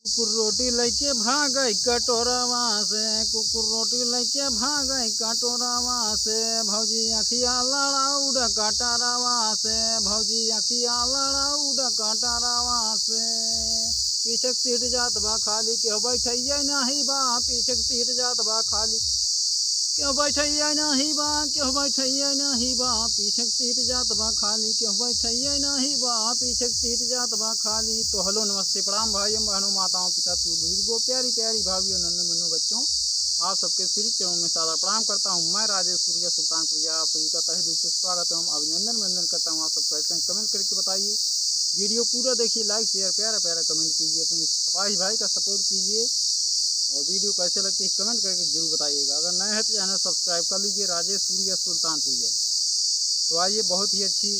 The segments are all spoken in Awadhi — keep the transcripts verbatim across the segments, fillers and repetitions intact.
कुकुर रोटी लइके भागइ कटोरवा से, कुकुर रोटी लइके भागइ कटोरवा से, भौजी अँखिया लड़ाउ डकटरवा से, भौजी अँखिया लड़ाउ डकटरवा से। पीछे क सीट जात बा खाली, केहू बैठइया नाहीं बा, पीछे क सीट जात बा खाली। केहू बैठइया नाहीं बा, केहू बैठइया नाहीं बा, पीछे क सीट जात बा खाली, केहू बैठइया नाहीं बा, पीछे क सीट जात बा खाली। तो hello, नमस्ते, प्रणाम भाइयों, बहनों, माताओं, पिता, तू बुजुर्गों, प्यारी प्यारी भाभियों, नन्हे मुन्ने बच्चों, आप सबके श्री चरणों में सादर प्रणाम करता हूँ। मैं राजेश सूर्या सुल्तानपुरिया, आप सभी का तहे दिल से स्वागत एवं अभिनंदन वंदन करता हूँ। आप सब कैसे हैं, comment करके बताइए। Video पूरा देखिए, like share प्यारा प्यारा comment कीजिए, अपने अपाहिज भाई का support कीजिए। और video कैसे लगती है, comment करके जरूर बताइएगा। अगर नए हैं तो channel subscribe कर लीजिए, राजेश सूर्या सुल्तानपुरिया। तो आइए, बहुत ही अच्छी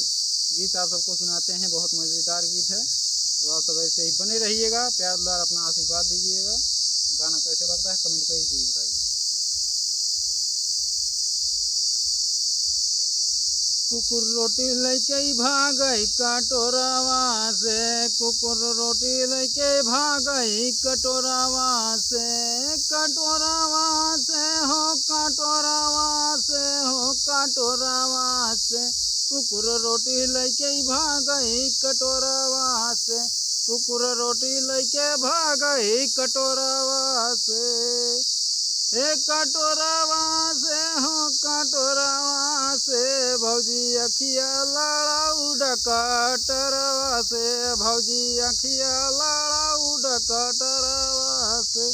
गीत आप सबको सुनाते हैं, बहुत मज़ेदार गीत है। तो आप सब ऐसे ही बने रहिएगा, प्यार दुलार अपना आशीर्वाद दीजिएगा। गाना कैसे लगता है, comment करके जरूर बताइएगा। कुकुर रोटी लइके भागइ कटोरवा से, कुकुर रोटी लइके भागइ कटोरवा से, कटोरवा से हो कटोरवा से हो कटोरवा से। कुकुर रोटी लइके भागइ कटोरवा से, कुकुर रोटी लइके भागइ कटोरवा से। हे कटोरवा से हो कटोरवा से, भौजी अँखिया लड़ाउ डकटरवा से, भौजी अँखिया लड़ाउ डकटरवा से,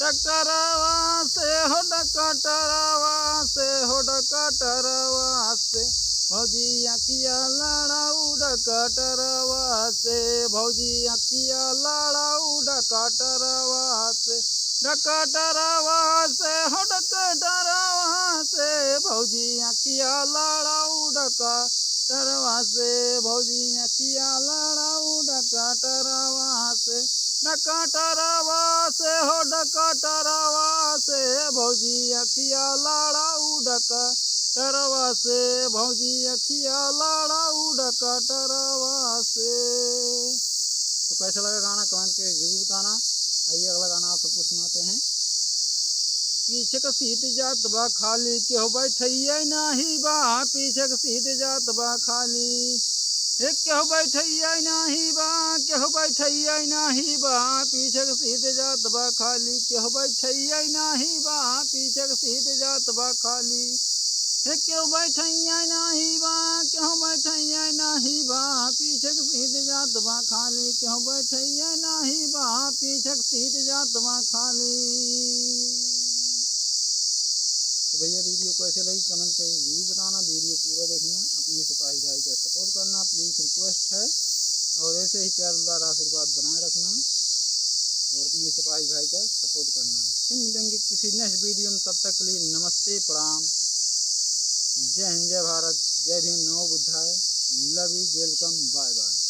डकटरवा से हो डकटरवा से हो डकटरवा से, भौजी अँखिया लड़ाउ डकटरवा से, भौजी अँखिया लड़ाउ डकटरवा से। डकटरवा से हो डकटरवा से, भौजी अँखिया लड़ाउ डकटरवा से, भौजी अँखिया लड़ाउ डकटरवा से। डकटरवा से हो डकटरवा से, भौजी अँखिया लड़ाउ डकटरवा से, भौजी अँखिया लड़ाउ डकटरवा से। तो कैसा लगा गाना, comment करके जरूर बताना। आइए, अगला गाना आप सबको सुनाते हैं। पीछे क सीट जात बा खाली, केहू बैठइया नाहीं बा, पीछे क सीट जात बा खाली। हे केहू बैठइया नाहीं बा, केहू बैठइया नाहीं बा, पीछे क सीट जात बा खाली, केहू बैठइया नाहीं बा, पीछे क सीट जात बा खाली। हे केहू बैठइया नाहीं बा, केहू बैठइया नाहीं बा, पीछे क सीट जात बा खाली, केहू बैठइया नाहीं बा, पीछे क सीट जात बा खाली। तो भैया, video कैसे लगी, comment करके जरूर बताना। Video पूरा देखना, अपने सिपाही भाई का support करना, please request है। और ऐसे ही प्यार दुलार आशीर्वाद बनाए रखना और अपने सिपाही भाई का support करना। फिर मिलेंगे किसी next video में, तब तक के लिए नमस्ते, प्रणाम, जय हिंद, जय भारत, जय भीम, नमो बुद्धाय, love you, welcome, bye bye।